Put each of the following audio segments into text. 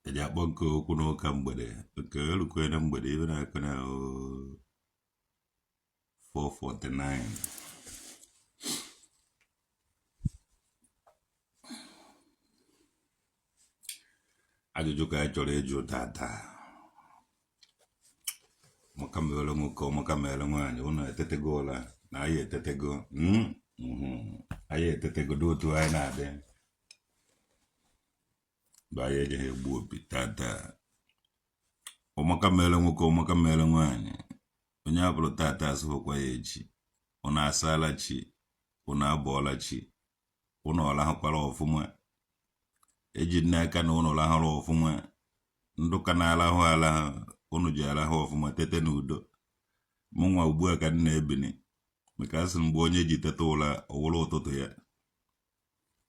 Eji akpọ nke okwu n'ụka mgbede nke erukwe na mgbede ibe na-akụ na 4:49. Ajụjụ ka anyị chọrọ ịjụ tata. Maka mere nwoke, maka mere nwaanyị, ụnụ etetego ụla na anyị etetego. Anyị etetego dị otu anyị na-adị mgbe anyị ejeghị egbu opi tata. Ọmaka mere nwoke, ọmaka mere nwaanyị, onye abụrụ tata asụfụkwa ya echi. Ụnụ asaala chi, ụnụ abọọla chi, ụnụ ọlahụkwara ọfụma. Eji n'aka na ụnụ lahụrụ ọfụma. Ndụ ka na-alahụ alahụ, ụnụ ji alahụ ọfụma tete n'udo. Mụnwa ugbu a ka m na-ebini, maka asị mgbe onye ji teta ụra ọwụrụ ụtụtụ ya.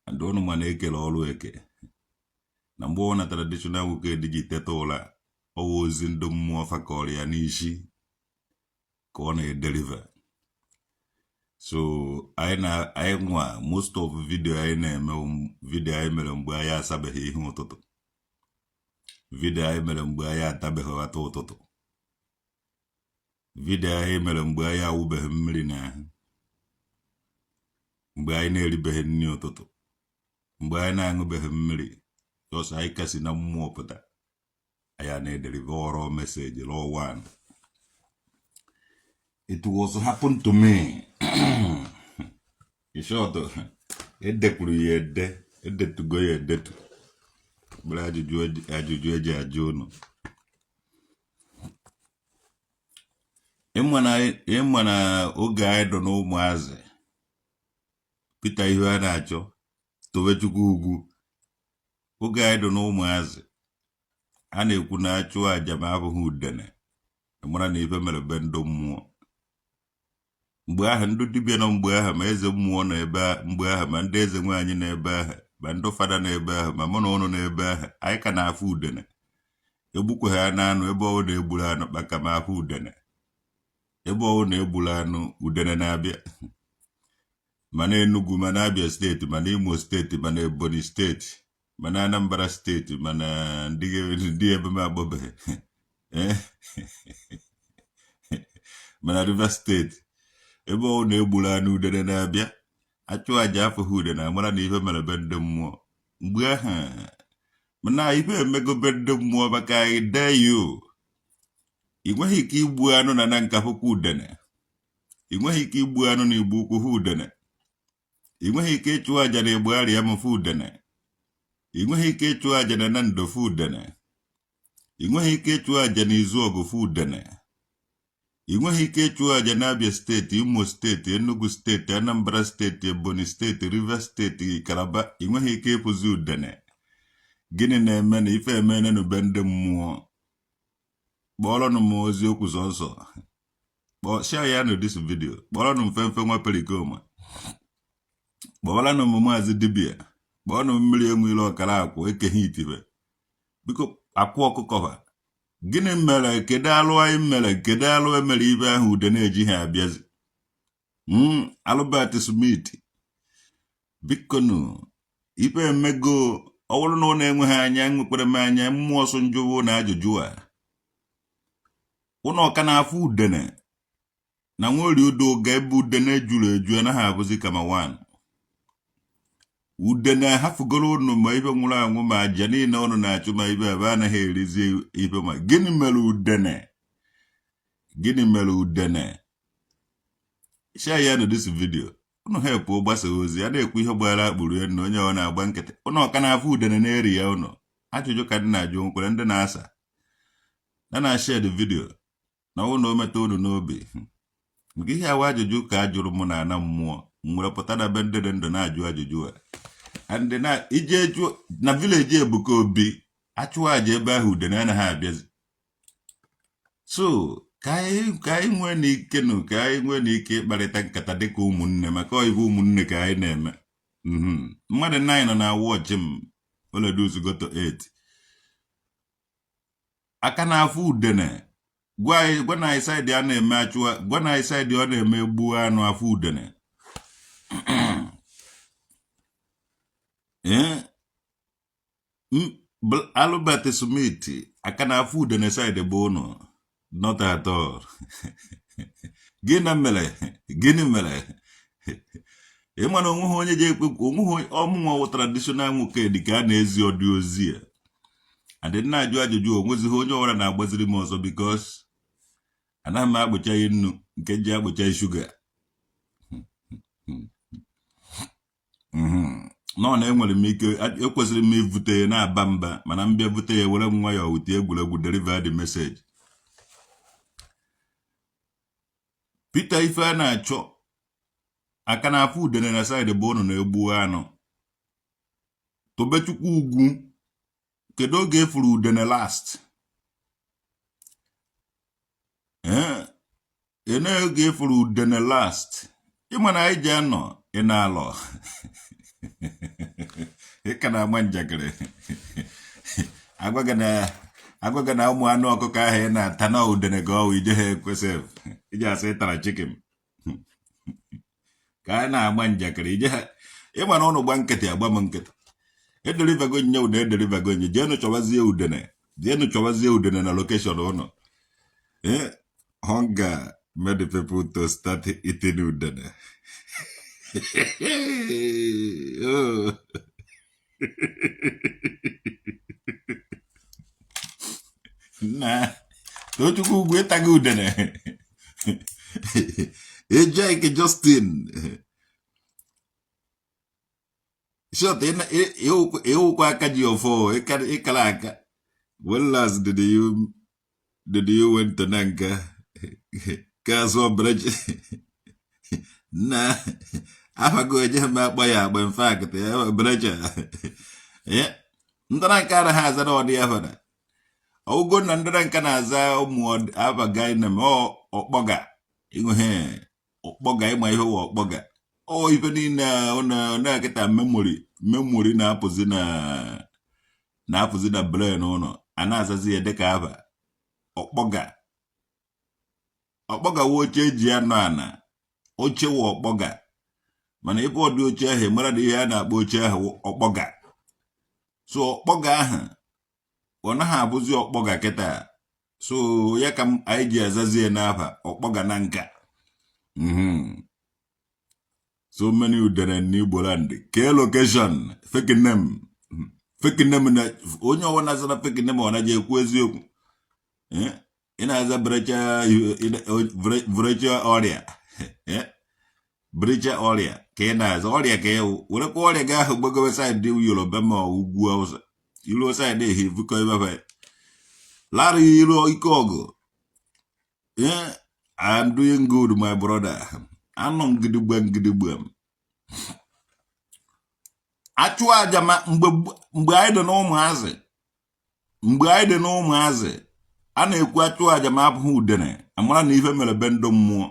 And ụnụ ma na-ekele ọrụ eke na mgbe ọ na traditional nwoke dị ji teta ụra, ọwa ozi ndị mmụọ fakọrọ ya n'isi ka ọ na-edeliver. So anyị na anyị nwa most of video anyị na-eme, video anyị mere mgbe anyị asabeghị ihe ụtụtụ, video anyị mere mgbe anyị atabeghị ata ụtụtụ, video anyị mere mgbe anyị awụbeghị mmiri n'ahụ, mgbe anyị na-eribeghị nri ụtụtụ, mgbe anyị na-aṅụbeghị mmiri, just anyị kasị na mmụọ pụta, anyị na-edeliver ọrụ message law one. It was happen to me. In short, edekwuru ya ede, edetugo ya edetu. Bụrụ ajụjụ eji ajụ ụnụ. Ịma na oge anyị dọ n'ụmụazị, Peter ihe a na-achọ Tobechukwu ugwu, oge anyị dọ n'ụmụazị, a na-ekwu na achụ aja ma abụghị udene, mara na ife mere be ndụ mmụọ. Mgbe ahụ ndị dibịa nọ mgbe ahụ, ma eze mmụọ nọ ebe mgbe ahụ, ma ndị eze nwaanyị nọ ebe ahụ, ma ndị fada nọ ebe ahụ, ma mụ na ụnụ nọ ebe ahụ, anyị ka na-afụ udene. Egbukwe ha na anụ ebe ọwụ na-egburu anụ kpaka ma afụ udene. Ebe ọwụ na-egburu anụ, udene na-abịa. Ma na Enugu, ma na Abia steeti, ma na Imo steeti, ma na Ebonyi steeti, ma na Anambra steeti, ma na ndị ebe m agbọbeghị, ma na Rivers steeti, ebe ọwụ na-egburu anụ, udene na-abịa. Achụ aja afụghị udene, amara na ife mere be ndị mmụọ mgbe ahụ. Mana ife emego be ndị mmụọ maka anyị dee yo. Ị nweghị ike igbu anụ na na nkafụkwa udene. Ị nweghị ike igbu anụ na igbu ukwu hụ udene. Ị nweghị ike ịchụ aja na egbu arịa m fụ udene. Ị nweghị ike ịchụ aja na na ndo fụ udene. Ị nweghị ike ịchụ aja na izu ọgụ fụ udene. Ị nweghị ike ịchụ aja na Abia steeti, Imo steeti, Enugu steeti, Anambra steeti, Ebonyi steeti, Rivers steeti, Calabar. Ị nweghị ike ịfụzi udene. Gịnị na-eme na ife emene n'ube ndị mmụọ? Kpọrọnụ m oziokwu sọnsọ. Share ya nụ this video. Kpọrọnụ mfemfe nwa perikoma. Kpọwaranụ m maazị dibia. Kpọọnụ m mmiri enwere ọkara akwụ ekeghị itibe. Biko, akwụ ọkụkọ ha. Gịnị mere? Kedu alụ anyị mere? Kedu alụ emere ibe ahụ udene ejighị abịazi? Albert Smith, bikonu, ife emego. Ọ bụrụ na ụnụ enweghị anya, enwekwara m anya mmụọ sọ njụwo na ajụjụ a. Ụnụ ọka na-afụ udene na nweri udo ga ebe udene juru eju anaghị abụzi kama wan udene hafugoro ụnụ, ma ife nwụrụ anwụ, ma aja niile ụnụ na-achụ, ma ibe ebe anaghị erizi ife. Ma gịnị mere udene? Gịnị mere udene? Share ya na this video. Ụnụ help gbasa ozi a na-ekwu ihe gbara akpụrụ ya na onye ọ na-agba nkịtị. Ụnụ ọka na-afụ udene na-eri ya? Ụnụ ajụjụ ka dị na-ajụ nkwere ndị na-asa na share the video na ọnwụ na o meta unu n'obi, maka ihe awa ajụjụ ka a jụrụ mụ na ana mmụọ m nwere pụta na be ndị dị ndụ na-ajụ ajụjụ a. And na ije jụọ na village Ebuka Obi, achụọ aja ebe ahụ, udene anaghị abịazi. So ka anyị nwee n'ike nụ, ka anyị nwee n'ike ịkparịta nkata dịka ụmụnne, maka ọ ibe ụmụnne ka anyị na-eme. Mmadụ 9 nọ na watch m oleduzugoto 8 aka na-afụ udene. Gwa anyị, gwa na anyị side a na-eme achụwa, gwa na anyị side ọ na-eme gbuo anụ afụ udene. Ee. Albert Smith aka na-afụ udene side be ụnụ? Not at all. Gịnị mere? Gịnị mere? Ị ma na onweghị onye ji ekpe, onweghị ọmụnwa wụ traditional nwoke dị ka a na-ezi ọdị ozi a adị na-ajụ ajụjụ. Onwezighị onye ọbụla na-agbaziri m ọzọ because anaghị m akpụcha ihe nnu nke ji akpụcha shuga nọ na enwere m ike ekwesịrị m ivute ya na-aba mba, mana m bịa bute ya were m nwayọọ wute egwuregwu deliver the message. Peter ife a na-achọ aka na-afụ udene na side be ụnụ na-egbu anụ. Tobechukwu Ugwu, kedu oge ị fụrụ udene last? Ee, ene oge ị fụrụ udene last? Ịma na anyị ji anọ ị na-alọ, ị ka na-ama njakịrị. Agwa gị na ụmụ anụ ọkụkọ ahụ ị na-ata na udene ka ọ wụ ije ha ekwesị iji asị ị tara chicken ka a na-agba njakịrị ije ha. Ịma na ụnụ gba nkịtị, agba m nkịtị. Edelivergo nye ụda, edelivergo nye. Jeenụ chọwazie udene, jeenụ chọwazie udene na location ụnụ. Eh, hunger made the people to start eating udene. Oh. Nna Tochukwu Ugwu, ịtago udene? Ejike Justin short ịwụkwa aka ji ọfọ ịkara aka. When last did you went to Nanka ka azụ bridge na afago eje m akpọ ya akpọ. In fact, bridge ndị Nanka anaghị aza na ọdị afa na ọgwụgo na ndị Nanka na-aza ụmụ afa gainem ọkpọga ịnwehe ọkpọga. Ịma ihe ụwa ọkpọga ọ ife niile na-akịta memory na-apụzi na brain ụlọ a na-azazi ya dịka aba ọkpọga. Ọkpọga wụ oche eji anọ ana, oche wụ ọkpọga, mana ebe ọdị oche ahụ mara na ihe a na-akpọ oche ahụ ọkpọga. So ọkpọga ahụ ọ naghị abụzi ọkpọga kịta, so ya ka anyị ji azazi ya n'afa ọkpọga na nka. So many udene n'Igbo land ke location. Fake name, fake name na onye ọbụla zara fake name ọ naghị ekwu eziokwu. Ị na-aza brecha ọrịa, brecha ọrịa ka ị na-aza ọrịa ka ịwụ werekwa ọrịa gị ahụ gbagowe side Yoruba ma ọ ugwu Awụsa iruo side ehi vukọ ebe lara iru ike ọgụ. I'm doing good, my brother. Anọ m gidigbam gidigbam. Achụ aja ma mgbe anyị dị n'ụmụazị, mgbe anyị dị n'ụmụazị, a na-ekwu achụ aja ma abụghị udene, amara na ife mere be ndụ mmụọ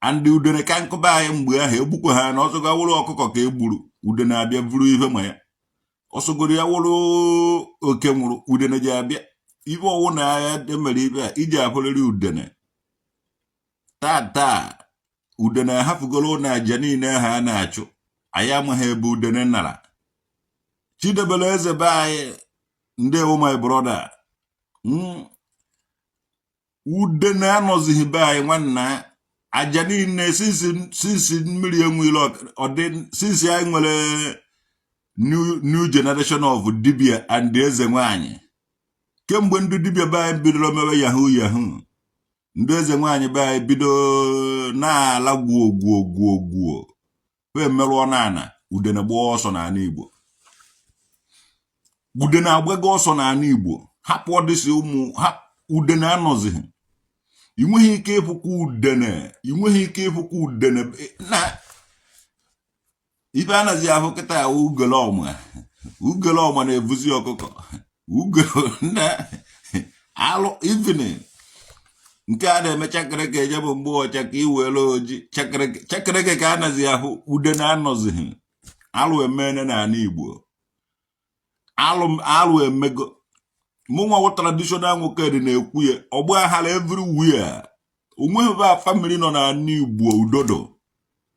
andị udene ka nkụba anyị mgbe ahụ egbukwa ha na ọsọgo wụrụ ọkụkọ ka egburu, udene abịa buru ife ma ya ọsọgoro ya wụrụ oke nwụrụ, udene ji abịa ife ọwụ na ya emere ife a iji ahụrịrị udene. Taa taa udene ahafugoro ụlọ aja niile ahụ a na-achụ, anyị amaghị ebe udene nara. Chidebere eze be anyị, ndewo my brother. Udene anọzighị be anyị nwanna. Aja niile since mmiri enweghị ọdị, since anyị nwere new generation of dibia and eze nwanyị, kemgbe ndị dibia be anyị bidoro mewe yahoo yahoo, ndị eze nwaanyị be anyị bido na-ala gwuo gwuo gwuo gwuo fe merụọ n'ana, udene gbaa ọsọ n'ala Igbo. Udene agbago ọsọ n'ala Igbo, hapụ ọdịsị ụmụ ha. Udene anọzighị, ị nweghị ike ịfụkwa udene, ị nweghị ike ịfụkwa udene na ife anazi ahụ kịta. Ahụ ugoloọma, ugoloọma na-ebuzi ọkụkọ ugolo na alụ ivini nke a na-eme chakreke eje bụ mgbe ọcha ka iwere oji chakreke ka anazi ahụ. Udene anọzighị, alụ emene n'ala Igbo, alụ emego. Mụ nwa traditional nwoke dị na-ekwu ya, ọgba aghara everywhere. Onweghị ebe family nọ n'ala Igbo udodo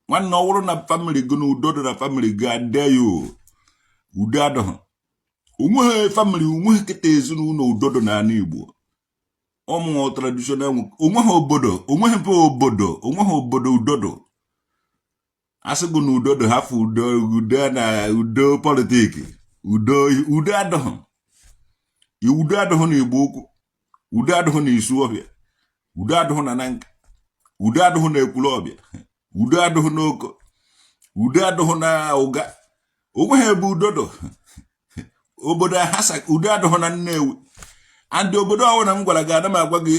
nwanne. Ọ bụrụ na family gị na udo dị na family gị, ade ya udo adịghị. Onweghị family, onweghị kịta ezinụlọ udo dị n'ala Igbo. Ụmụ traditional, onweghị obodo, onweghị mpe obodo, onweghị obodo udo dị. Asị gị na udo dị, hafụ udo, udo na udo politics, udo, udo adịghị. Udo adịghị na Igbo Ukwu, udo adịghị na Isuọfịa, udo adịghị na Nanka, udo adịghị na Ekwulọbịa, udo adịghị n'Oko, udo adịghị na Ụga. Onweghị ebe udo dị. Obodo ahasa, udo adịghị na Nnewi. And obodo ọbụla m gwara gị, ana m agwa gị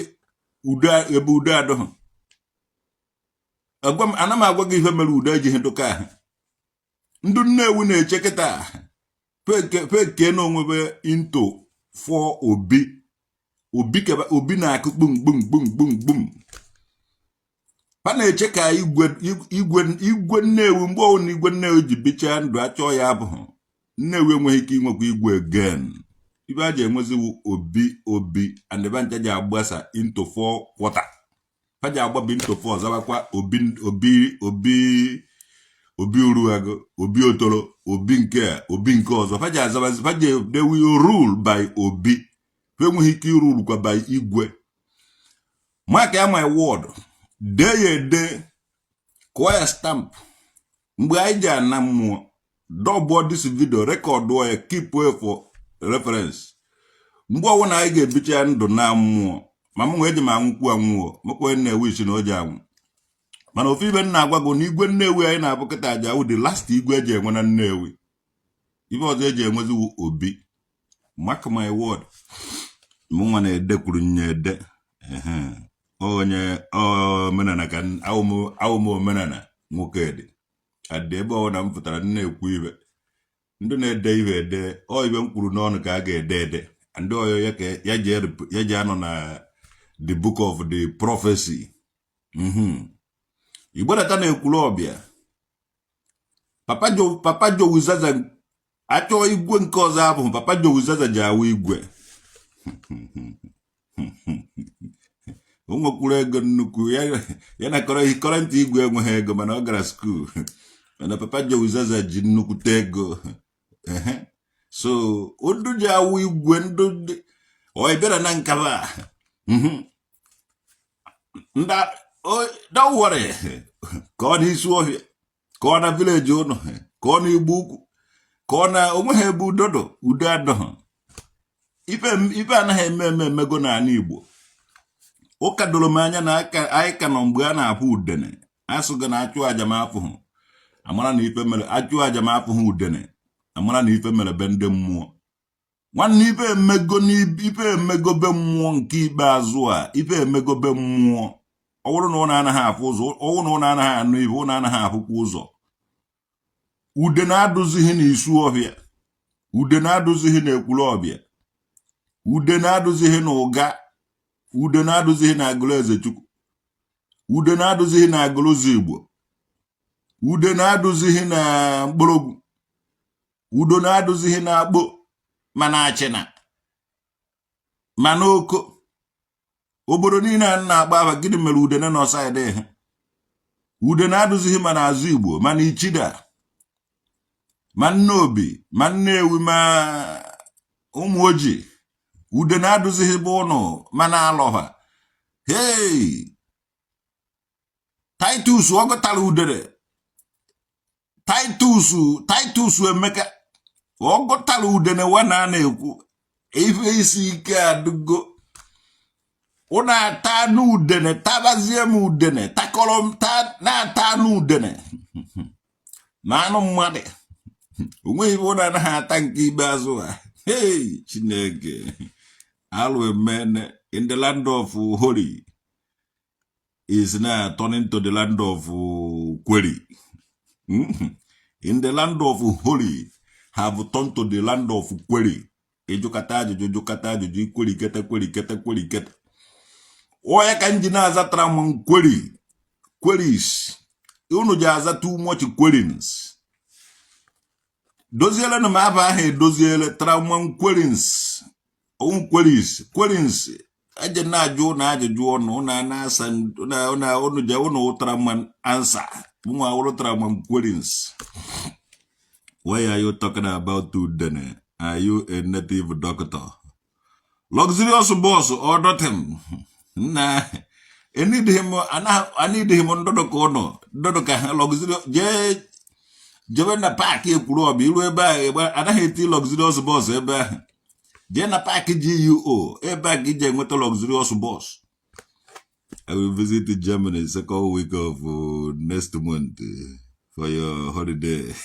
udo ebe udo adịghị. Agwa m, ana m agwa gị ihe mere udo ejighị dụka ahụ. Ndị Nnewi na-eche kịta feke na onwebe into four obi obi keba obi na-akụ gbum gbum gbum gbum gbum. Ha na-eche ka igwe, igwe, igwe Nnewi. Mgbe ọbụla na igwe Nnewi ji bichaa ndụ, achọọ ya abụghị Nnewi enweghị ike inwekwa igwe again. Ibe a ji enweziwu obi obi and ebe ncha ji agbasa into four quarter, ha ji agbabi into four, zabakwa obi obi obi obi Uruagụ, obi Otoro, obi nke a, obi nke ọzọ. Ha ji azabazi, ha ji, they will rule by obi. Ha enweghị ike irule kwa by igwe. Mark ya my word, dee ya ede, kụọ ya stamp. Mgbe anyị ji ana mmụọ, dọbụọ this video, recordụọ ya, keep ya for reference. Mgbe ọbụla anyị ga-ebicha ndụ na mmụọ, ma m nwee eji m anwụkwu anwụọ, mekwa onye na-ewe isi na o ji anwụ. Mana ofu ibe m na-agwa gị na igwe Nnewi anyị na-abụ kịta aja wụ the last igwe eji enwe na Nnewi. Ibe ọzọ eji enweziwu obi. Mark my word, mụ nwa na-edekwuru nya ede. Ehe. Onye omenala ka awụ m omenala nwoke dị adị. Ebe ọbụla m pụtara, m na-ekwu ibe ndị na-ede ibe ede, ọ ibe m kwuru n'ọnụ ka a ga-ede ede. Ndị ọyọ ya ka ya ji anọ na the book of the prophecy. Igbedata na Ekwulọbịa, Papa Jowizaza achọọ igwe nke ọzọ abụghị Papa Jowizaza ji awụ igwe. O nwekwuru ego nnukwu ya na current igwe enweghị ego, mana ọ gara school. Mana Papa Jowizaza ji nnukwute ego. Ehe. So ndụ ji awụ igwe ndụ ọ bịara na nkaba. Don't worry, ka ọ na Isuọfịa, ka ọ na village ụnụ, ka ọ na Igbo Ukwu, ka ọ na onweghị ebe udo dụ. Udo adọghị. Ife anaghị eme eme emego n'ala Igbo. Ụka doro m anya na aka anyị ka nọ mgbe a na-apụ udene. Asụgo na achụ aja m afụhụ, amara na ife mere. Achụ aja m afụhụ udene, amara na ife mere be ndị mmụọ. Nwanne, ife emego ife emego be mmụọ nke ikpeazụ a. Ife emego be mmụọ. Ọ bụrụ na ụnụ anaghị afụ ụzọ, ọ bụrụ na ụnụ anaghị anụ ife, ụnụ anaghị afụkwa ụzọ. Ude na-adụzighị n'Isuọfịa, ude na-adụzighị n'Ekwulọbịa, ude na-adụzighị n'Ụga, ude na-adụzighị na Agụlụ Ezechukwu, ude na-adụzighị na Agụlụzọ Igbo, ude na-adụzighị na Mkpọrọgwụ, udo na-adụzighị na Akpo, mana Achịna, mana Oko. Obodo niile a na-akpa afa, gịnị mere udene nọ side ha? Ude na-adụzighị ma n'azụ Igbo, ma na Ichida, ma Nnobi, ma Nnewi, ma Ụmụ Ojii. Ude na-adụzighị bụ ụnụ, ma na Alọha. Hey, Titus ọ gụtara udere. Titus, Titus Emeka ọ gụtara udene wa na na-ekwu ife isi ike adụgo. Ụnụ ata anụ udene, tabazie m udene, takọrọ m na-ata anụ udene na anụ mmadụ. Onweghị ife ụnụ anaghị ata nke ikpeazụ a. Hey, Chineke, alụ emene. In the land of holy is now turning to the land of query. In the land of holy have turned to the land of query. Ịjụkata ajụjụ, jụkata ajụjụ, ikweriketa, kweriketa, kweriketa. Onye ka m ji na-azatara m query, queries unu ji aza too much queries. Doziele m aba ahụ, edoziele trauma queries, own queries, queries eje na-ajụ ụnụ ajụjụ ọnụ ụnụ na-asa ụnụ je ụnụ ụtara mma answer nwa wụrụ trauma queries. Why are you talking about udene? Are you a native doctor? Luxurious bus or nothing. Nna, anidịghị m ndụdụ ka ụnụ ndụdụ ka ha luxurious jee jebe na park Ekwulọbịa iru ebe ahụ anaghị eti luxurious bus ebe ahụ. Jee na park GUO ebe a ka iji enweta luxurious bus. I will visit Germany second week of next month for your holiday.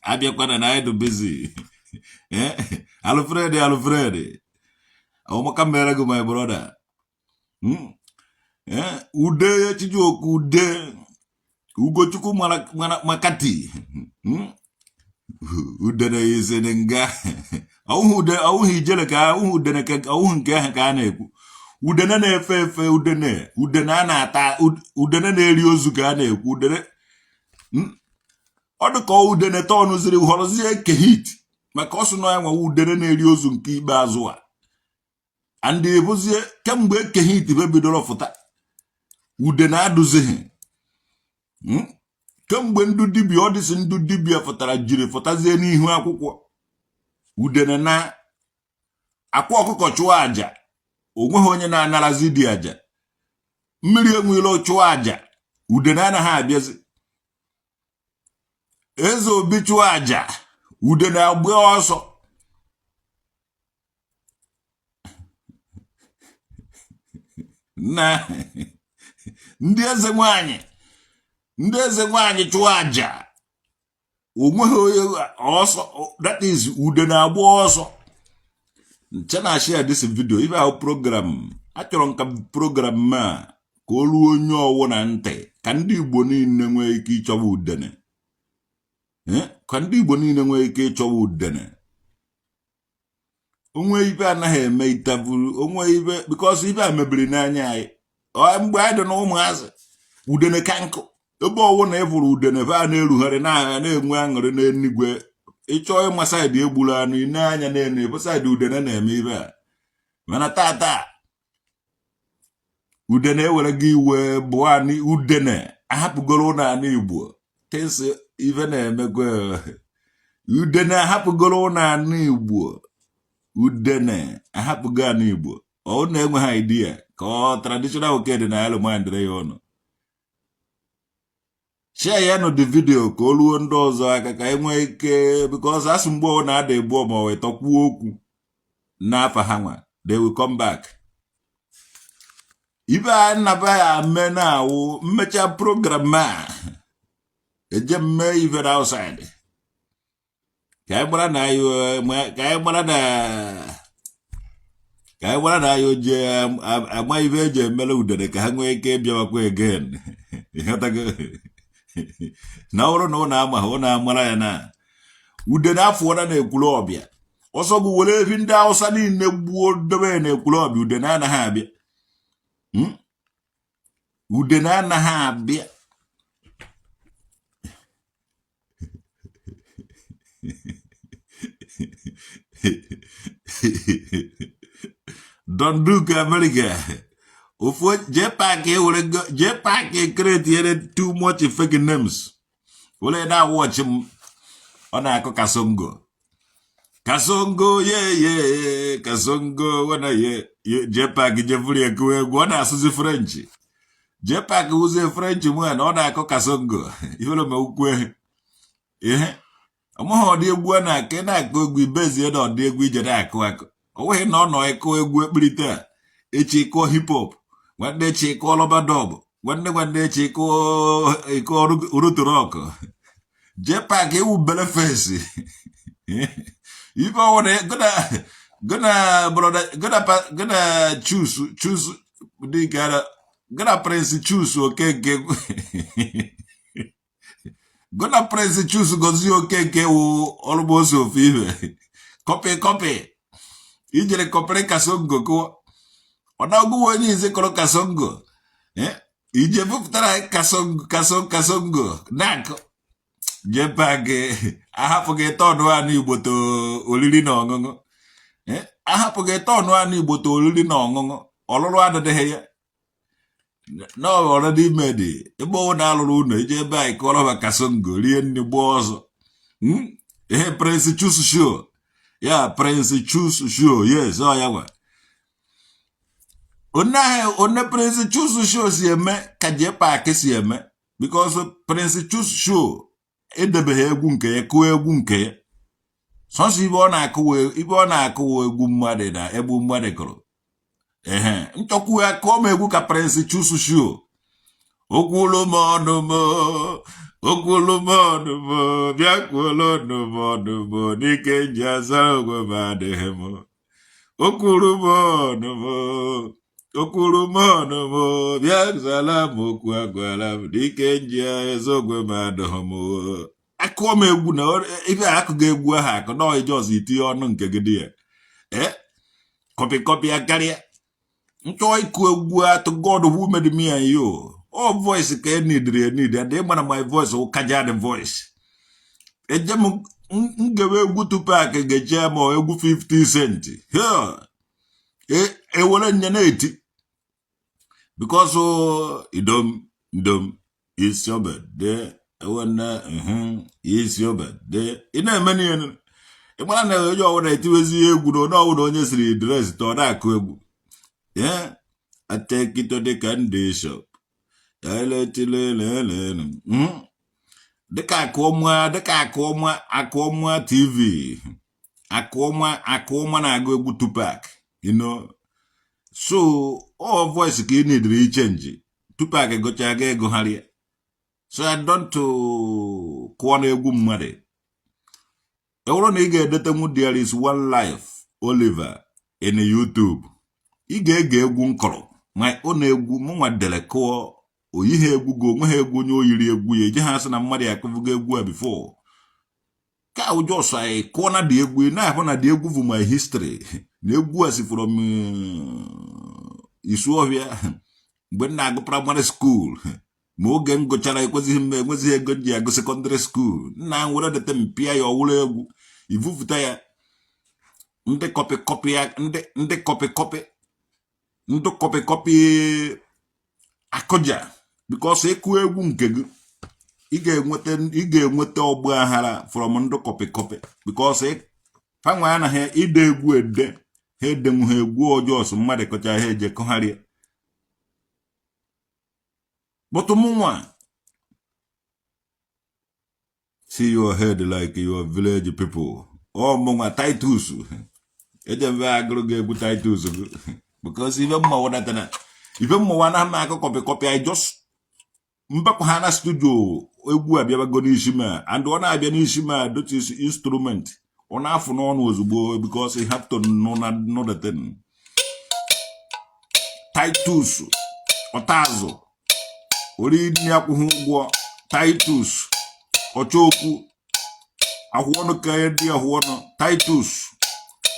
Abịakwana na anyị dị busy. Eh? Alfred, Alfred. Ọmaka mere gị, my brother. Eh? Ude Chijioke Ude Ugochukwu mara Makati. Udene isi nga ọwụghị ude, ọwụghị ijele ka ọwụghị udene ka ọwụghị nke ahụ ka a na-ekwu. Udene na-efe efe, udene, udene a na-ata, udene na-eri ozu ka a na-ekwu. Udene ọ dị ka udene tọnụziri họrọzie Eke Hit maka ọ sị na ya nwewe udene na-eri ozu nke ikpeazụ a. And ebuzie kemgbe Eke Hit be bidoro fụta, udene adụzighị. Kemgbe ndụ dibịa ọ dịsị ndụ dibịa fụtara jiri fụtazie n'ihu akwụkwọ, udene na akwa ọkụkọ chụọ aja, onweghị onye na-anarazi dị aja. Mmiri enweela chụọ aja, udene anaghị abịazi. Eze Obi chụọ aja, udene agba ọsọ. Na ndị eze nwanyị, ndị eze nwanyị chụọ aja, onweghị onye ọsọ. That is, ude na-agba ọsọ. Nche na share this video. Ibe ahụ program achọrọ m ka program a ka o ruo onye ọwụ na ntị, ka ndị Igbo niile nwee ike ịchọwa udene, ka ndị Igbo niile nwee ike ịchọwa udene. Onwe ibe anaghị eme itaburu onwe ibe, because ibe a mebiri n'anya anyị mgbe anyị dị na ụmụazị. Udene ka nkụ ebe ọwụ na ịfụrụ udene ebe a na-erugharị na-enwe aṅụrị n'eluigwe. Ịchọọ ịma side egburu anụ, ine anya n'elu ebe side udene na-eme ibe a. Mana tata udene ewere gị iwe bụ anị udene ahapụgoro ụlọ anị Igbo tesi ife na-emekwa. Udene ahapụgoro ụlọ anị Igbo, udene ahapụgo anị Igbo. Ọ na-enweghị idea ka ọ traditional oke dị na ya mindịrị ya ụnụ. Share ya nụ the video ka o ruo ndị ọzọ aka, ka e nwee ike, because asị mgbe ọ na-ada egbu ma ọ wee tọkwuo okwu n'afa ha nwa, they will come back. Ibe a nnaba ya ame na awụ mmecha program a eje mme ife na outside ka anyị mara na anyị, ka anyị mara na ka anyị mara na anyị oje ama ife eji emere udene ka ha nwee ike ịbịawakwa again. Ịghọtago? Na ọ bụrụ na ụnụ ama ha, ụnụ amara ya na udene afụọla na Ekwulọbịa. Ọsọ gị were efi ndị Awụsa niile gbuo dobe ya na Ekwulọbịa, udene anaghị abịa. Udene anaghị abịa. Don Duke America ofu jee park were jee park create too much fake names were na watch m. Ọ na-akụ Kasongo, Kasongo ye ye Kasongo wana ye ye. Jee park jefuru ya kụwa egwu, ọ na-asụzi French. Jee park wụzie French mụ na ọ na-akụ Kasongo ifere ma ukwu ihe ọmụghị. Ọdị egwu a na-akụ, ị na-akụ egwu ibezie na ọdị egwu ije na-akụ akụ. Ọ nweghị na ọ nọ ịkụ egwu ekpirite a, echi kụọ hip hop, nwanne echi kụọ rub-a-dub, nwanne nwanne echi kụọ roots rock. Jee park ewu bele fesi ife ọwụ na gonna gonna brother gonna gonna choose choose dị ka gonna Prince Choose Okeke, gonna Prince Choose Gozie Okeke wụ almost ofu ife. Copy copy ijere kọpịrị Kasongo kụọ ọ na-agụwa onye izi kọrọ Kasongo ije bupụtara Kasongo Kasongo Kasongo na-akụ. Jee park ahapụ gị tọnụ anụ Igbo to oriri na ọṅụṅụ. Ahapụ gị tọnụ anụ Igbo to oriri na ọṅụṅụ. Ọlụlụ adịdịghị ya na already made. Ebe ọ na-alụrụ ụlọ ije ebe anyị kọrọ maka Kasongo rie nri gbaa ọzọ. Ihe Prince Choose show. Ya Prince Chus Show, yes, ọ ya gwa onye ahụ onye Prince Chus Show si eme ka JPAC si eme, because Prince Chus Show edebeghị egwu nke ya, kụọ egwu nke ya. Sọsọ ibe ọ na-akụwa egwu mmadụ na egwu mmadụ kụrụ. Ehe, nchọkwu ya kụọ m egwu ka Prince Chus Show. Okwulu m ọnụ m, okwulu m ọnụ m, bịa kwuolu ọnụ m ọnụ m, n'ike nji azara onwe m adịghị m. Okwuru m ọnụ m, okwuru m ọnụ m, bịa zara m okwu agwara m, n'ike nji eze ogwe m adịghị m. Akụọ m egwu na ife akụgo egwu ahụ akụ na ije ọzọ itinye ọnụ nke gị dị ya. Ee, copy copy ya karịa. Nchọ ịkụ egwu to God who made me and you, all voice ka e nidiri enid, and ị mara my voice wụ kaja the voice. Eje m ngewe egwu Tupac, geche ma egwu 50 Cent, ewere nye na-eti because idom ndom isi obede ewene isi obede ị na-eme n'ihe. Ị mara na onye ọbụla etiwezi egwu na onye ọbụla onye siri dress tọ na-akụ egwu. Atekito dịka ndị shop dịka akụọma, dịka akụọma, akụọma TV, akụọma, akụọma na-agụ egwu Tupac. So all voice ka ị nidiri ichange. Tupac gụcha ga egụgharị. So I don't kụọ na egwu mmadụ. Ewụrụ na ị ga-edetenwu There Is One Life Oliver in YouTube, ị ga-ege egwu nkọrọ ma ọ na-egwu mụnwa dere kụọ oyighị egwu gị onwe ha egwu onye oyiri egwu ya eje ha sị na mmadụ ya akụvugo egwu a before ka ụjọ ọsọ anyị kụọ na dị egwu. Ị na-ahụ na dị egwu bụ my history, na egwu a si from Isuọhịa mgbe m na-agụ primary school. Ma oge m gụchara, ekwezighị m, enwezighị ego m ji agụ secondary school. Nna m were dete m pịa ya ọwụrụ egwu ivupụta ya. Ndị copy copy ya, ndị copy copy, ndị copy copy akụja, because ịkụ egwu nke gị, ị ga-enweta ọgba aghara from ndị copy copy, because fanwe anaghị ide egwu ede. Ha edenwu ha egwu ọjọọ sọ mmadụ kọcha ha eje kụgharịa. But mụnwa see your head like your village people. Ọ mụnwa Titus ejebe agụrụ gị egwu Titus gị, because ife mma wụdatara ife mma anaghị m akụ copy copy. I just mbakwa ha na studio, egwu abịabago n'isi ma, and ọ na-abịa n'isi ma that is instrument ọ na-afụ n'ọnụ ozugbo, because you have to know, na know the thing. Titus ọtazụ ori akwụghị ụgwọ. Titus ọchọokwu ahụ ọnụ ka dị ahụ ọnụ. Titus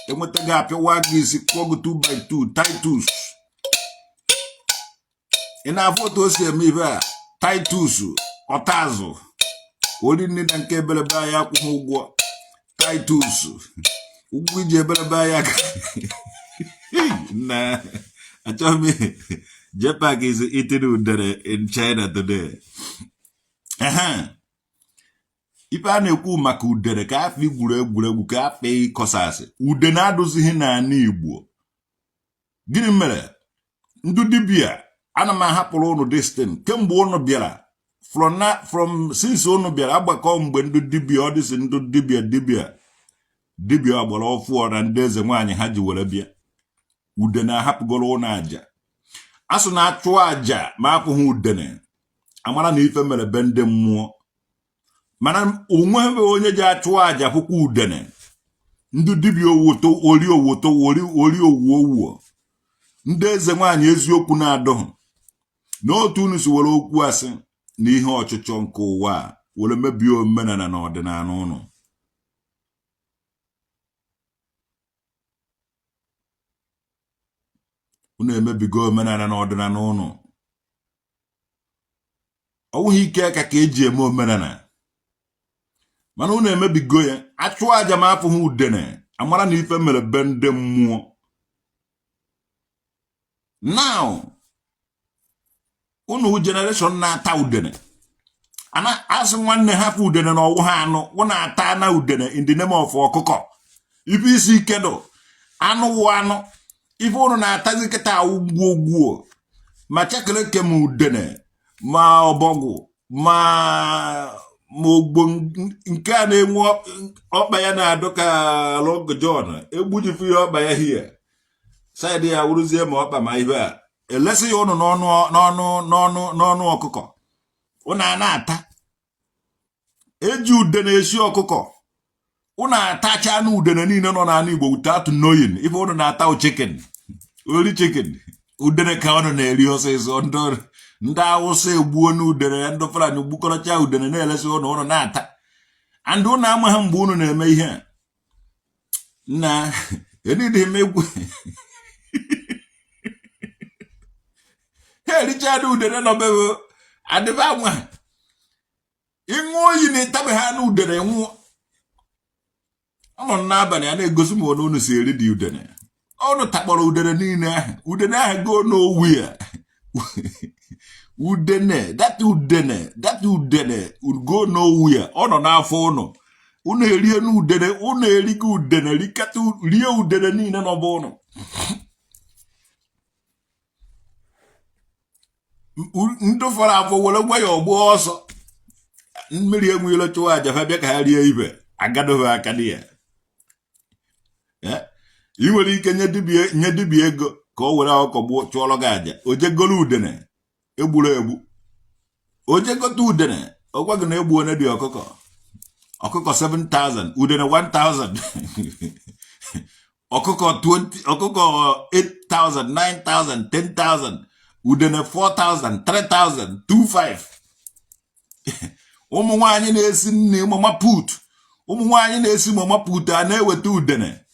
enweta gị apịawa gị isi, kụọ gị 2 by 2. Titus, ị na-afụ otu o si eme ife a. Titus ọtazụ ori nne na nke ebelebe anyị akwụghị ụgwọ. Titus ụgwọ iji ebelebe anyị aka na achọghị m. JPAC is eating udere in China today. Ehe, ife a na-ekwu maka udere ka afọ igwuru egwuregwu ka afọ ịkọsasị ude na-adụzighị n'ala Igbo. Gịnị mere ndị dibịa ana m ahapụrụ ụnụ destin kemgbe ụnụ bịara from na from since ụnụ bịara agbakọ mgbe ndị dibịa ọ dịsị ndị dibịa dibịa dibịa ọgbara ọfụọ na ndị eze nwaanyị ha ji were bịa ude na-ahapụgoro ụnụ aja asụ na-achụ aja ma afụghị udene amara na ife mere be ndị mmụọ. Mana onweghị onye ji achụ aja fụkwa udene. Ndị dibịa owoto ori owoto ori ori owu owuo ndị eze nwaanyị eziokwu na-adọghị n'otu unu si were okwu asị na ihe ọchịchọ nke ụwa a were mebie omenala na ọdịnala ụnụ. Unu emebigo omenala na ọdịnala ụnụ. Ọ bụghị ike aka ka eji eme omenala, mana unu emebigo ya. Achụ aja ma afụghị udene amara na ife mere be ndị mmụọ. Now unu generation na-ata udene ana asị nwanne hapụ udene na ọwụ ha anụ wụ na-ata na udene in the name of ọkụkọ. Ife isi ike dụ, anụ wụ anụ. Ife ụnụ na-atazi kịta awụ gwuo ma chakeleke ma udene ma ọbọgwụ ma ogbo nke a na-enwe ọkpa ya na-adụ ka Long John, egbujifu ya ọkpa ya hie side ya wụrụzie ma ọkpa ma ife a elesi ya ụnụ n'ọnụ n'ọnụ n'ọnụ n'ọnụ ọkụkọ ụnụ a na-ata. Eji udene esi ọkụkọ, ụnụ atacha anụ udene niile nọ n'ala Igbo without knowing. Ife ụnụ na-ata chicken, ori chicken, udene ka ụnụ na-eri ọsịsọ. Ndị Awụsa egbuo n'udene ya, ndị Fulani gbukọrọcha udene na-elesi ụnụ, ụnụ na-ata, and ụnụ amaghị mgbe ụnụ na-eme ihe a. Na enidị m egwu ha ericha udene nọ be adịba anwa ịṅụ oyi na ịtabeghị anụ udene nwụọ. Anọ n'abalị a na-egosi m onu unu si eri dị udene. Unu takpọrọ udene niile ahụ, udene ahụ go nowhere. Udene that, udene that, udene go nowhere. Ọ nọ n'afọ ụnụ. Unu erie n'udene, unu erigo udene, rikata rie udene niile nọ be ụnụ. Ndị fọrọ afọ were gwa ya ọgbọ ọsọ mmiri enweela chụwa aja fa bịa ka ha rie ibe agadoghị aka dị ya. Ị nwere ike nye dibịa ego ka o were ọkụkọ gbuo chụọrọ gị aja, o je goro udene egburu egbu, o je gote udene, ọ gwa gị na egbu one dị ọkụkọ, ọkụkọ 7000, udene 1000, ọkụkọ 20, ọkụkọ 8000, 9000, 10,000, udene 4000, 3000, 25. Ụmụ nwaanyị na-esi nri mama put, ụmụ nwaanyị na-esi mama put a na-eweta udene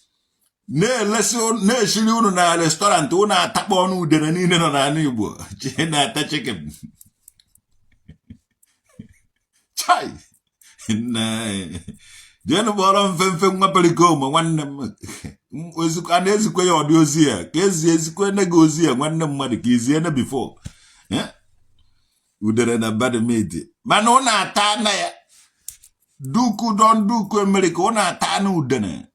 na-elesi na-esiri unu na restaurant, unu atakpọ ọnụ udene niile nọ n'ala Igbo na-ata chicken. Chai, jeenụ kpọrọ mfemfe nwa perikoma nwanne m. A na-ezikwe ya ọdị ozi ya ka ezi ezikwe nne gị ozi ya nwanne mmadụ ka izie ne before udere na bad meat, mana ụnụ ata na ya duku don duku Amerịka, ụnụ ata na udene.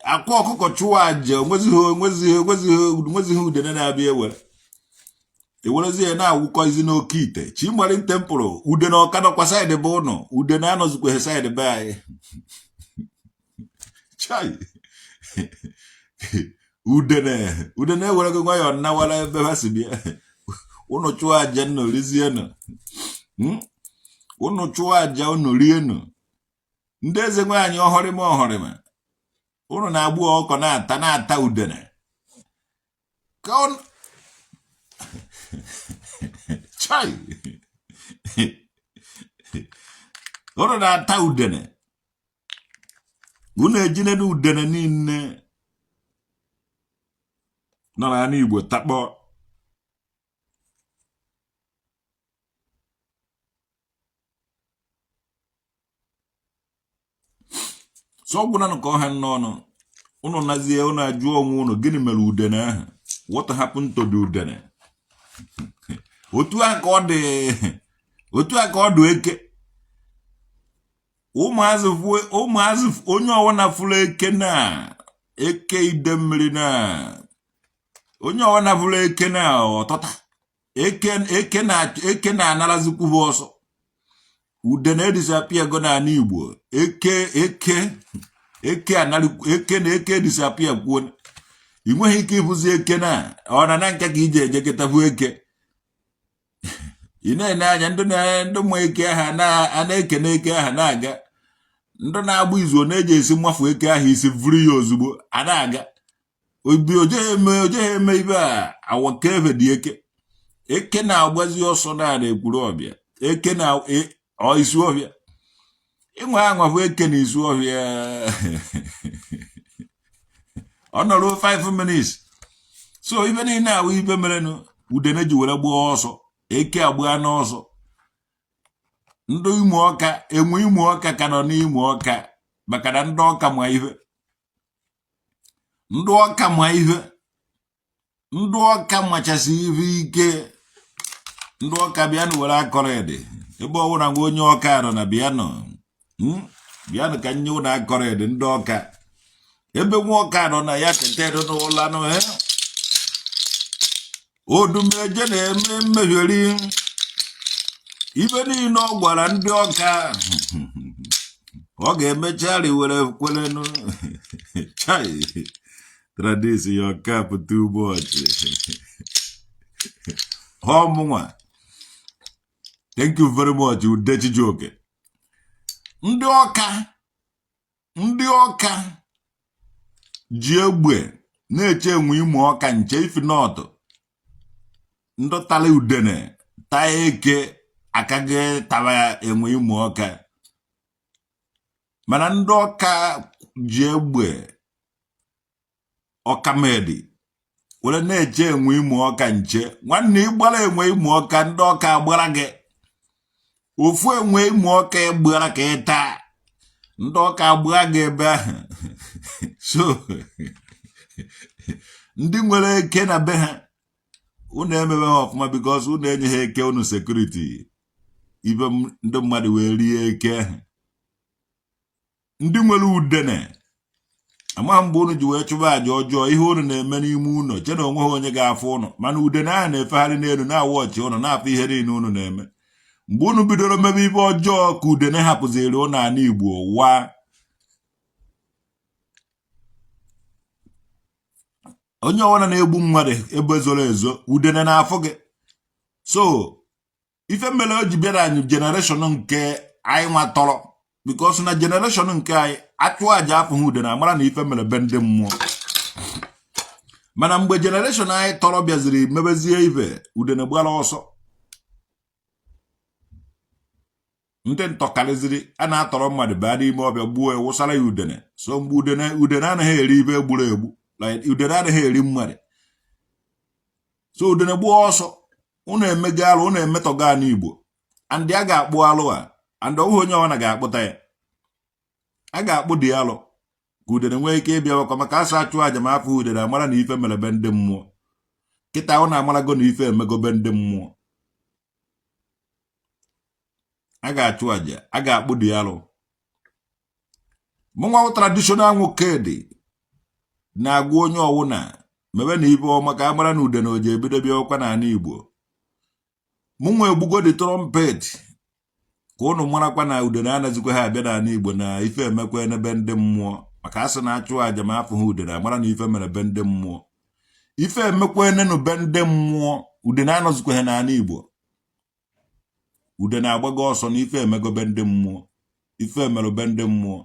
Akwa ọkụkọ chụwa aja, onwezighị onwezighị onwezighị onwezighị udene na-abịa ewere ewerezi ya na-awụkọzi n'oke ite Chimarin temple. Udene ọka nọkwa side be ụnụ, udene anọzikwa side be anyị. Chai, udene udene ewere gị nwayọọ nawara ebe ha si bịa. Ụnụ chụọ aja nnụ rizienụ, Ụnụ chụọ aja ụnụ rienụ. Ndị eze nwaanyị ọhọrịma ọhọrịma, ụnụ na-agbu ọkụkọ na-ata na-ata udene ka ọ chai, ụnụ na-ata udene, unu ejine na udene niile nọ n'ala Igbo takpọ. So ọ gwụna ka ọha n'ọnụ unu nazie, unu ajụọ onwe unu gịnị mere udene ahụ? What happened to the udene? Otu a ka ọ dị, otu a ka ọ dị eke. Ụmụazị ụmụazị onye ọwụna fụrụ eke na eke ide mmiri na onye ọwụna fụrụ eke na ọtọta eke eke na eke na-anarazikwu ha ọsọ. Udene edisappear go n'ala Igbo. Eke eke eke eke na eke edisappear kwuo. Ị nweghị ike ịbụzi eke na ọ na na nke ka iji eje kịta bụ eke. Ị na-ene anya ndị ndị ma eke ahụ a na-ekene eke ahụ na-aga, ndị na-agba izu na-eji esi mmafu eke ahụ isi vuru ya ozugbo a na-aga obi ojeghị eme ojeghị eme ibe a awaka ebe dị eke. Eke na-agbazi ọsọ na Ekwulọbịa, eke na ọ Isuọfịa, ịnwe anwa bụ eke na Isuọfịa. Ọ nọrọ 5 minutes. So ibe niile awụ ibe merenụ udene ji were gbaa ọsọ, eke agbaa n'ọsọ. Ndị Imo Ọka enwe Imo Ọka ka nọ n'Imo Ọka maka na ndị Ọka ma ife, ndị Ọka ma ife, ndị Ọka machasị ife ike. Ndị Ọka bịanụ were akọrọ ede ebe ọ bụla nwa onye Ọka nọ na bịanụ. Bịanụ ka nye ụnụ akọrịdị ndị Ọka. Ebe nwa Ọka nọ na ya teterụ n'ụla nụ. Odumeje na-eme mmegheri ibe niile ọ gwara ndị Ọka ọ ga-emecha riwere kwelenụ. Chai, Tradis, your cap too much. Ọmụnwa, thank you very much. Ude Chijioke. Ndị Ọka, ndị Ọka ji egbe na-eche enwe Imo Ọka nche. If not, ndị tara udene taa eke akaghị tara enwe Imo Ọka. Mana ndị Ọka ji egbe ọkamedi were na-eche enwe Imo Ọka nche. Nwanne, ịgbara enwe Imo Ọka, ndị Ọka agbara gị ofu enwe Imo Ọka egbara ka ị taa, ndị Ọka agbara gị ebe ahụ. So ndị nwere eke na be ha, unu emebe ha ọfụma, because unu enye ha eke unu security, ibe ndị mmadụ wee rie eke ahụ. Ndị nwere udene, amaghị mgbe unu ji wee chụba àjà ọjọọ. Ihe unu na-eme n'ime ụlọ, che na onwe ha onye ga-afụ ụnụ, mana udene ahụ na-efegharị n'elu na-awa ọchị ụnụ, na-afụ ihe niile unu na-eme. Mgbe unu bidoro mebe ibe ọjọọ ka udene hapụziri ụnụ ala Igbo wa. Onye ọbụla na-egbu mmadụ ebe zoro ezo, udene na-afụ gị. So ife mere o ji bịara anyị generation nke anyị nwa tọrọ, because na generation nke anyị achụ aja afụghị udene, amara na ife mere be ndị mmụọ. Mana mgbe generation anyị tọrọ bịaziri mebezie ife, udene gbara ọsọ. Ndị ntọkarịziri a na-atọrọ mmadụ baa n'ime ọbịa, gbuo ya, wụsara ya udene. So mgbe udene, udene anaghị eri ibe egburu egbu, like udene anaghị eri mmadụ. So udene gbuo ọsọ. Unu emego alụ, unu emetọgo ala Igbo, and a ga-akpụ alụ a, and ọbụghị onye ọbụla ga-akpụta ya. A ga-akpụ dị alụ ka udene nwee ike ịbịawakwa, maka asa achụ aja ma afọ udene, amara na ife mere be ndị mmụọ. Kịta ọ na-amarago na ife emego be ndị mmụọ. A ga-achụ aja, a ga-akpụ dị alụ. Mụnwa traditional nwoke dị na-agwa onye ọwụna mebe na ife ọma ka a mara na udene oji ebido bịawakwa n'ala Igbo. Mụnwa egbugo dị trumpet ka ụnụ marakwa na udene anazikwa ha abịa n'ala Igbo, na ife emekwa n'ebe ndị mmụọ, maka asị na-achụ aja ma afụ ha udene, amara na ife mere be ndị mmụọ. Ife emekwa enenu be ndị mmụọ, udene anọzikwa ha n'ala Igbo. Udene agbago ọsọ na ife emego be ndị mmụọ, ife emerụ be ndị mmụọ,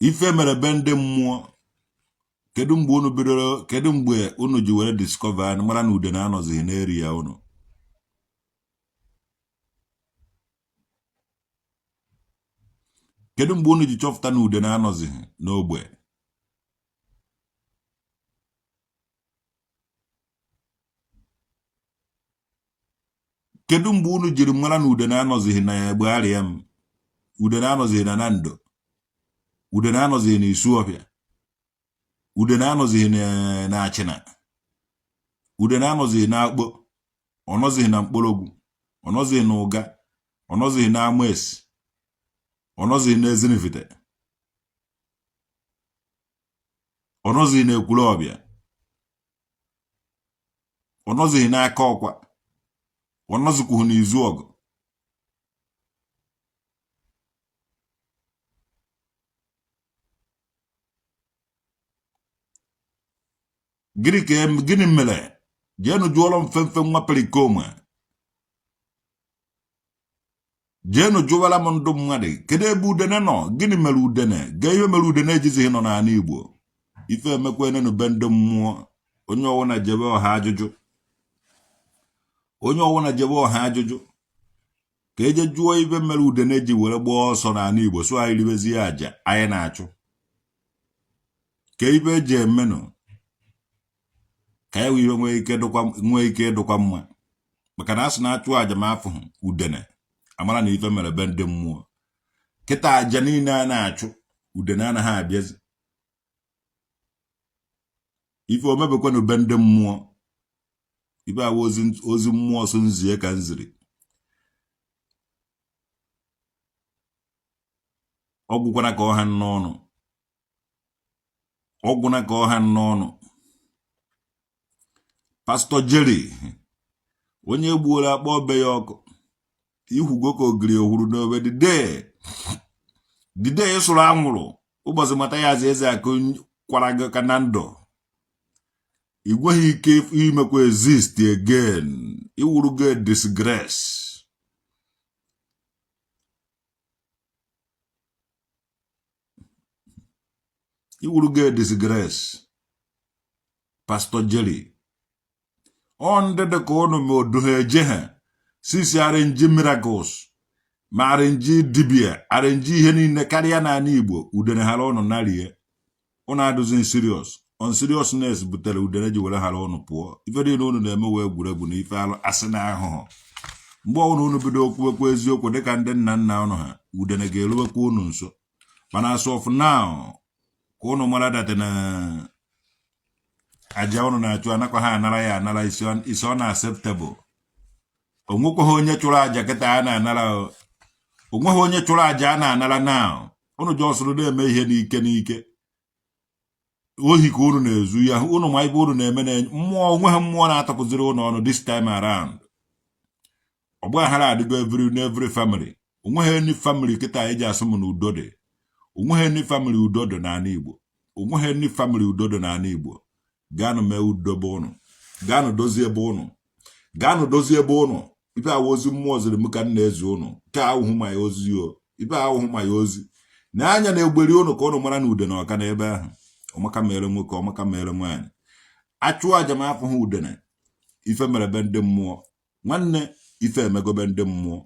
ife mere be ndị mmụọ. Kedu mgbe unu bidoro? Kedu mgbe unu ji were discover mara na udene anọzighị n'eri ya unu? Kedu mgbe unu ji chọpụta na udene anọzighị n'ogbe? Kedu mgbe unu jiri mara na udene anọzighị na egbe arịa m, udene anọzighị na Nando, udene anọzighị na Isuọfịa, udene anọzighị na Achịna, udene anọzighị na Akpo, ọ nọzighị na Mkpọrọgwụ, ọ nọzighị na Ụga, ọ nọzighị na Amaesi, ọ nọzighị na Ezinifite, ọ nọzighị na Ekwulọbịa, ọ nọzighị n'aka ọkwa, ọ nọzikwughị n'izu ọgụ? Gịnị ka gịnị mere? Jeenụ jụọrọ m femfe nwa perikoma. Jeenụ jụwara m ndụ mmadụ, kedu ebe udene nọ? Gịnị mere udene? Gee ihe mere udene ejizighị nọ n'ala Igbo. Ife emekwa be ndị mmụọ. Onye ọwụna jebe ọha ajụjụ, onye ọwụna jebe ọha ajụjụ ka eje jụọ ife mere udene ji were gbaa ọsọ n'ala Igbo. So anyị ribezie aja anyị na-achụ ka ife eji emenụ ka ya wee nwee ike ịdụkwa mma, maka na a sị na-achụ aja ma afụ udene, amara na ife mere be ndị mmụọ. Kịta aja niile a na-achụ, udene anaghị abịazi. Ife omebekwanụ be ndị mmụọ. Ife awa ozi, ozi mmụọ so nzie ka nziri. Ọ gwụkwana ka ọ ha n'ọnụ, ọ gwụna ka ọ ha n'ọnụ. Pastọ Jerry, onye gbuola akpọ be ya ọkụ, ihugo ka ogiri ohuru n'obe. The day sụrụ anwụrụ ụbọchị Mathias Ezeaku kwara gị ka na ndụ, ị nweghị ike imekwa exist again. Iwurugo disgrace, iwurugo disgrace. Pastọ Jerry, ọ ndị dị ka ụnụ ma odu ha eje ha sisi arrange miracles ma arrange dibia, arrange ihe niile karịa n'ala Igbo. Udene hara ụnụ narie, ụnụ adụzi serious. Unseriousness butere udene ji were hara ụnụ pụọ. Ife niile ụnụ na-eme wee egwuregwu na ife alụ asị na ahụhụ. Mgbe ọbụla ụnụ bido okwuwekwa eziokwu dịka ndị nna nna ụnụ ha, udene ga-eruwekwa ụnụ nso. Mana as of now, ka ụnụ mara that na aja ụnụ na-achụ anakwa ha anara ya anara is unacceptable. Onwekwaghị onye chụrụ aja kịta a na-anara. Onweghị onye chụrụ aja a na-anara now. Ụnụ jọsụrụ na-eme ihe n'ike n'ike, ohi ka ụnụ na-ezu ya. Ụnụ ma ibe ụnụ na-eme na mmụọ. Onweghị mmụọ na-atọpụziri ụnụ ọnụ this time around. Ọgbaghara adịgo every n'every family. Onweghị any family kịta eji asụ m na udo dị. Onweghị any family udo dị n'ala Igbo. Onweghị any family udo dị n'ala Igbo. Gaanụ mee udo be ụnụ, gaanụ dozie ebe ụnụ, gaanụ dozie ebe ụnụ. Ife awa ozi mmụọ ziri m ka m na-ezi ụnụ ka ahụhụ ma ya ozi o. Ife ahụhụ ma ya ozi na anya na-egberi ụnụ ka ụnụ mara na ude na ọka n'ebe ahụ. Ọmaka mere nwoke, ọmaka mere nwaanyị. Achụọ aja ma afụghị udene, ife mere be ndị mmụọ. Nwanne, ife emegobe ndị mmụọ.